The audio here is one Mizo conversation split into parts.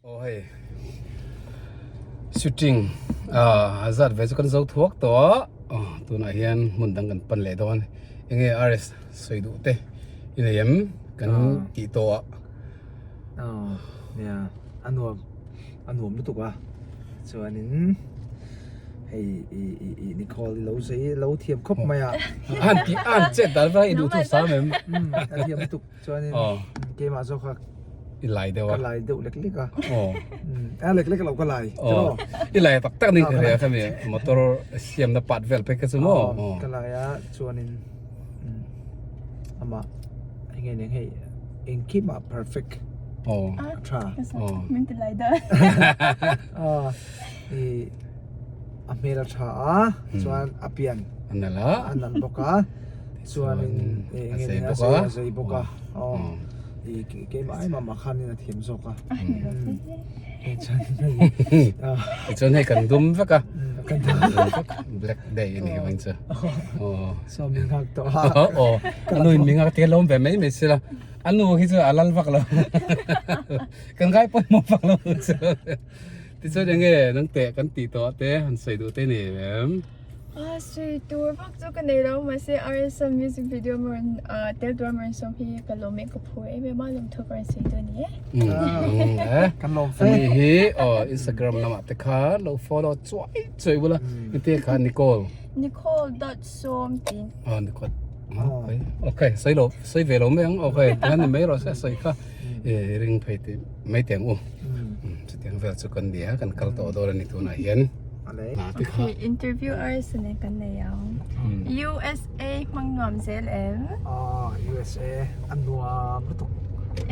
Aw hei shooting ah zat ve chu kan zo thuak tawh a aw tunah hian hmun dang kan pan leh dawn enge RS sawi duh te i nei em kan tih tawh ah. Aw nia a nuam a nuam lutuk a chuanin hei i i i Nicole i lo zei lo thiam khawp mai a. A han tih a han chet dan vang i duh thu sam em. A thiam lutuk. Chuanin keimah zawk kha i lai deuh a. Ka lai deuh lek lek a. A lek lek lo ka lai. Aw. I lai tak tak ning ka ria khami motor siamna part vel phei kha chu maw. Ka lai a chuanin amah enge nen hei engkimah perfect. Aw. A tha. Min ti lai dawn. I a hmel a tha a chuan a pian. A nalh a. A nalh bawk a. Chuanin eng nge a zei a zei bawk a aw i keimah em amah khanin a thiam zawk a tichuan hei kan dum vek a kan dum vek black day a ni vang chu aw so min nghak tawh a aw a nu in min nghak te lawm ve mai mai sila a nu hi chu a lal vak lo kan ngai pawimawh vak lo chu tichuan eng nge nang teh kan tih tawh te han sawi duh te ni em. A sawi tur vak chu ka nei lo mahse RSM music video a rawn ah tel tur a rawn sawm hi ka lawm em ka phur em em a lawmthu ka rawn sawi dawn a ni e. Kan lawm fe. Ani hi aw Instagram lamah te kha lo follow chuai chuai bula heti kha Nicole. Nicole dot sawm tin. Aw Nicole okay okay sawi lo sawi ve lo mai ang okay tihian ni mai rawh se a sawi kha e ring phei tih mai teh ang u. Chutiang vel chu kan ni a kan kal tawh dawn a ni tunah hian. Okay, interview RSA nen kan nei ang. USA hmang nuam zel em? Aw, USA a nuam lutuk.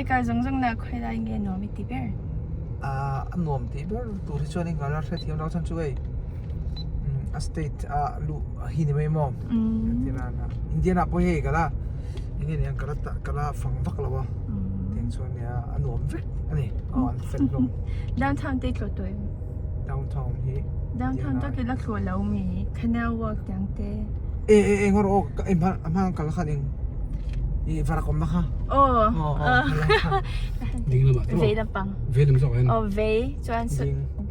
I kar zawng zawng na khawi lai nge nuam i ti ber? Ah, a nuam tih ber tur hi chuan engah la hrethiam lo chuan chu hei a state a luh hi ni mai maw? Indiana pawh hei ka la enge niang ka la ka la fang vak lo a tiang chuan nia a nuam vek a ni. Aw an fel hlawm. Downtown te tlawh tawh em? Downtown hi Downtown tak i la thlawh lo mi Canal Walk tiang te. E e e ngawr aw ka hma hma kal khan eng i varak awm na kha. Aw Ding lamah te maw? Vei lampang. Vei lam zawk en. Aw vei chuan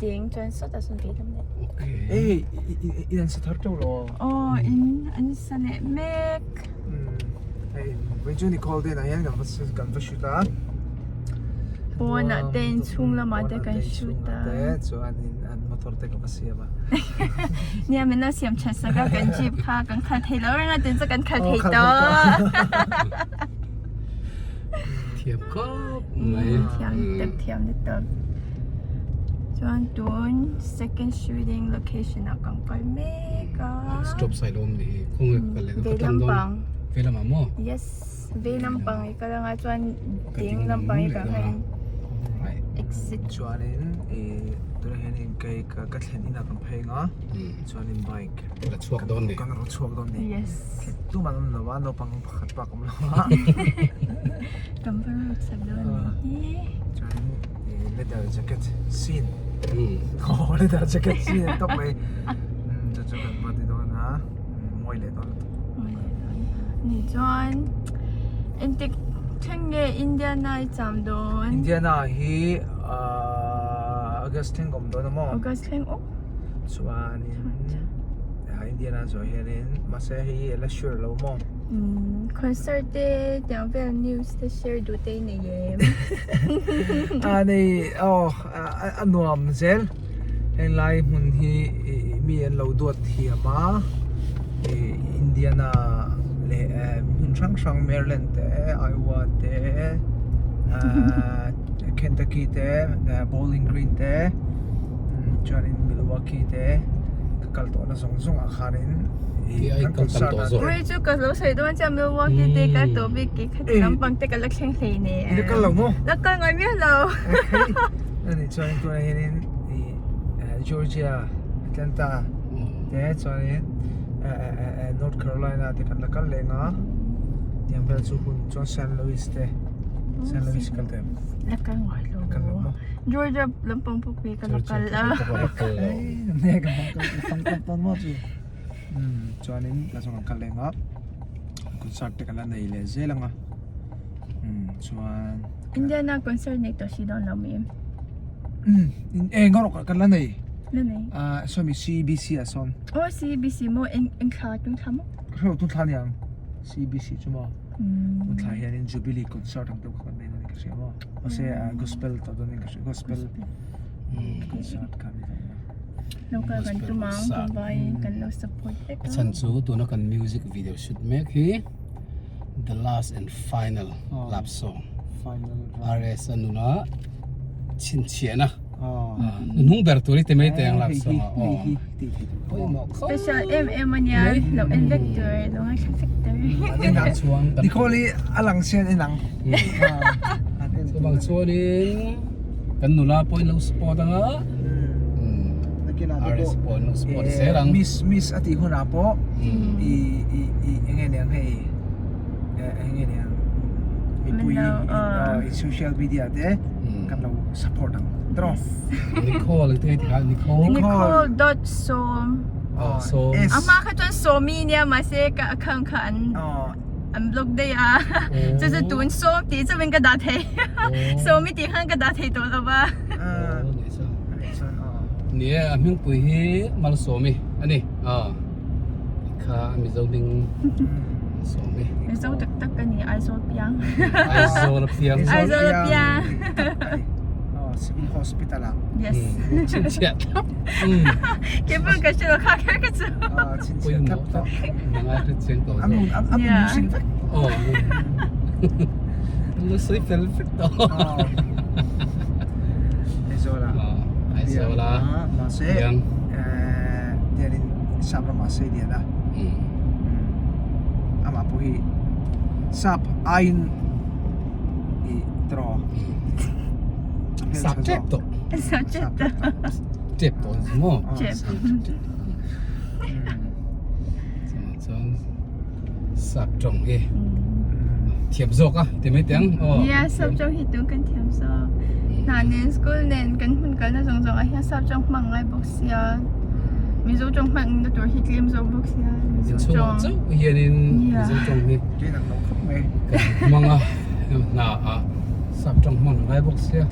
ding chuan sawtah sawn vei lam leh. Okay. E hei in an sa thar teuh lo aw. Aw in an sa leh mek. Hei vei chu Nicole te inah hian kan va kan va shoot a. Pawnah te inchhung lamah te kan shoot a. Chuanin an motor te ka va siam a. Nia min lo siam that sak a kan jeep kha kan khalh thei lo reng a tin chu kan khalh thei tawh. Thiam khawp mai. Thiam tak thiam lutuk. Chuan tun second shooting location ah kan kal mek a. Stop sign awm ni hi khawnge ka kal leh ka tlang dawn. Veilam ah maw? Yes. Vei lampang i kal anga chuan ding lampang i kal hian exit. Chuanin i tunah hianin kei ka ka thlen inah kan phei anga chuanin bike la chhuak dawn ni. Kan rawn chhuak dawn ni. Yes. Tumah an awm lo a naupang pakhat bak awm lo a. Kan va road sak dawn ni hi. Chuanin i leather jacket sin. Aw leather jacket sin an tawp mai. Chu chu kan va ti dawn a. Mawi leh dawn lutuk. Mawi leh dawn. Ni chuan engtik thleng nge Indiana i cham dawn? Indiana hi ahh August thleng ka awm dawn a maw? August thleng awk. Chuanin Indiana zawh hianin mahse hei a la sure lo maw? Umm concert te tiang vel news te share duh te i nei em? A nei aw a nuam zel. Henglai hmun hi mi an lo duat thiam a, ih Indiana leh hmun hrang hrang Maryland te Iowa te ahh Kentucky te Bowling Green te chuanin Milwaukee te ka kal tawh na zawng zawng ah khanin ih kan concert ah te. Ui chu ka lo sawi dawn chiah Milwaukee te kal tawh bik i khati lampang te ka la thleng hlei nen. I la kal lo maw? La kal ngai miah lo. Ani chuan tunah hianin ih Georgia Atlanta te chuanin North Carolina te kan la kal leh ang a tiang vel chu hun chuan Saint Louis te Saint Louis kal teh La kal ngai lo kal lo maw Georgia lampang pawh hi ka la kal a ne ka fang tam tawn maw chu chuanin la chuan kan kal leh ang a concert te kan la nei leh zel ang a chuan Indiana concert nei tawh si dawn lo mi. Um eng erawh kan la nei. La nei. Ah sawmi CBC ah sawn. Aw CBC maw eng eng thla tung thla maw? Ka hrelo tung thla aniang CBC chu maw. Tun thla hianin Jubilee concert ang deuh kha kan nei dawn in ka hria maw. Mahse gospel tawh dawn in ka hria gospel concert kha ani dawn a. Local kan tum ang tunlai kan lo support vek A ang. chhan chu tuna kan music video shoot mek hi the last and final love song RS a nuna chhinchhiahna hnung ber tur hi ti mai teh ang love song ah aw pawimawh khawp Special em em ania lo en vek tur lo ngaithla vek tur. Chuan Nicole hi a lang sian en ang. Chuvang chuanin kan nula pawhin lo support anga RS pawhin lo support zel ang. Miss miss a tih hunah pawh i i i enge niang hei enge niang mipui i social media te kan lo support ang tiraw. Nicole ang tih kha Nicole. Nicole dot sawm. Oh sawm. A hma kha chuan sawmi nia mahse ka account kha an an block daih a chu chu tun sawm tih chauhin ka dah thei sawmi tih khan ka dah thei tawh lo va. Ni e a hmingpui hi Malsawmi a ni kha Mizo hming Malsawmi. Mizo tak tak ka ni Aizawl piang. Aizawl piang. Aizawl piang. Civil Hospital ah. Yes. Chhinchhiah thlap. Ke pawh ka hre lo kha kher ka chu. Chhinchhiah thlap tawh. Ngai hre chiang tawh. An an an Yeah. sim vek. Oh. An lu sawi fel vek tawh. Aizawl ah. Aizawl ah. Mahse Piang. tianin sap ramah sei lian a. Amah pawh hi sap aiin i tiraw. Sap tep tawh. Sap tep tawh. Tep tawh ang maw? Tep. Chuan sap tawng hi thiam zawk a ti mai teh ang. Nia sap tawng hi tun kan thiam zawk. Hna nen school nen kan hun kalna zawng zawng ah hian sap tawng hmang ngai bawk sia. Mizo tawng hmang na tur hi tlem zawk bawk sia. Mizo Inchhungah tawng. chauh hianin Mizo tawng hi Tlem ang lo khawp mai. Kan hmang a hna ah sap tawng hmang ngai bawk sia.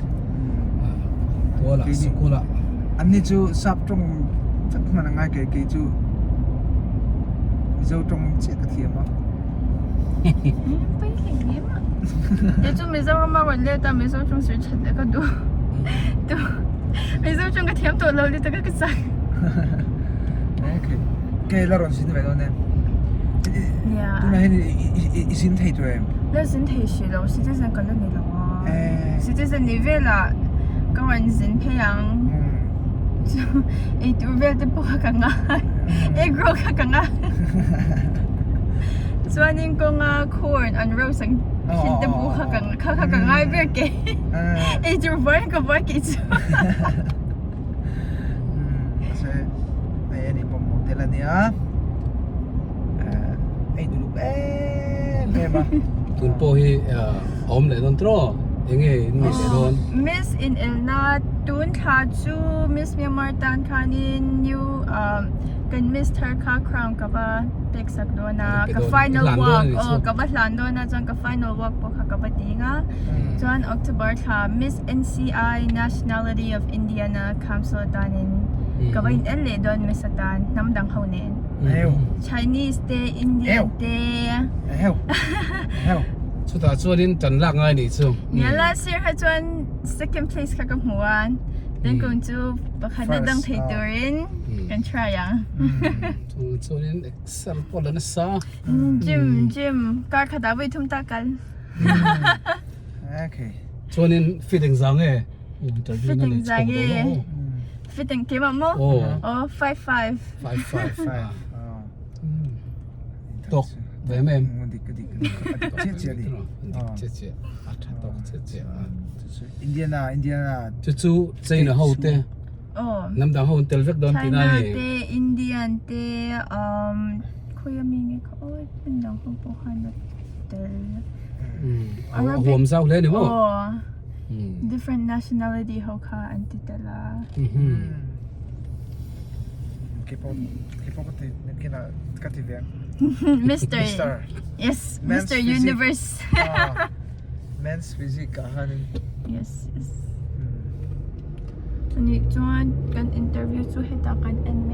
Tualah sikulah. Anni chu sap tawng vek hman a ngai kei kei chu Mizo tawng chiah ka thiam a. Pui hlei hle mah. Kei chu Mizoram a rawn let a Mizo tawng sir that leh ka duh. Tu Mizo tawng ka thiam tawh lo lutuk a ka chak. Okay. Kei la rawn zin ve dawn em? Nia. Tunah hian i zin thei tur em? La zin thei hrih lo, citizen ka la ni lo a. Citizen ni velah ka rawn zin phei ang. Chu ei tur vel te pawh kha ka ngai. Egg roll kha ka ngai. Chuanin kawnga corn an roast ang thin te pawh kha ka kha kha ka ngai ber kei. Ei tur buai ka buai kei chu. Mahse hei a ni pawimawh tel a nia a inuluk em em a. Tun pawh hi a awm leh dawn tawh enge in nei leh dawn. Miss inelna tun thla chu Miss Myanmar tan khanin new kan Miss thar kha crown ka va pek sak dawn a ka final walk aw ka va hlan dawn a chuan ka final walk pawh kha ka va ti ang a chuan October thla Miss NCI Nationality of Indiana Council atanin ka va in en leh dawn Miss atan hnam dang ho nen Chinese te Indian te Chutah chuanin tan lak ngai nih chu. Nia last year kha chuan second place kha ka hmu a then kum chu pakhat na dang thei turin kan try ang. Chuanin excel pawh la nasa. Gym gym kar khatah vawi thum tak kal. Okay. Chuanin fit engzah nge? Interview Fit na nei engzah chho nge? dawn aw. Fit eng keimah maw? Aw. Aw, 5'5. 5'5. 5'5. Tawk ve em em. Dik dik dik chiah chiah ni. Dik chiah chiah. A tha tawk chiah chiah. Indiana Indiana. Chu chu China ho te. Aw. Hnam dang ho an tel vek dawn tihna a ni. China te Indian te um khawi ami nge kha aw hmun dang ho pawh khan a tel. A huam zau hle a ni maw? Aw. Different nationality ho kha an ti tel a. Keipawh keipawh ka ti kina ka ti ve ang. Mister. Mister. Yes, Mister Universe. Men's physique ah khanin. Yes, yes. Ani chuan kan interview chu hetah kan en.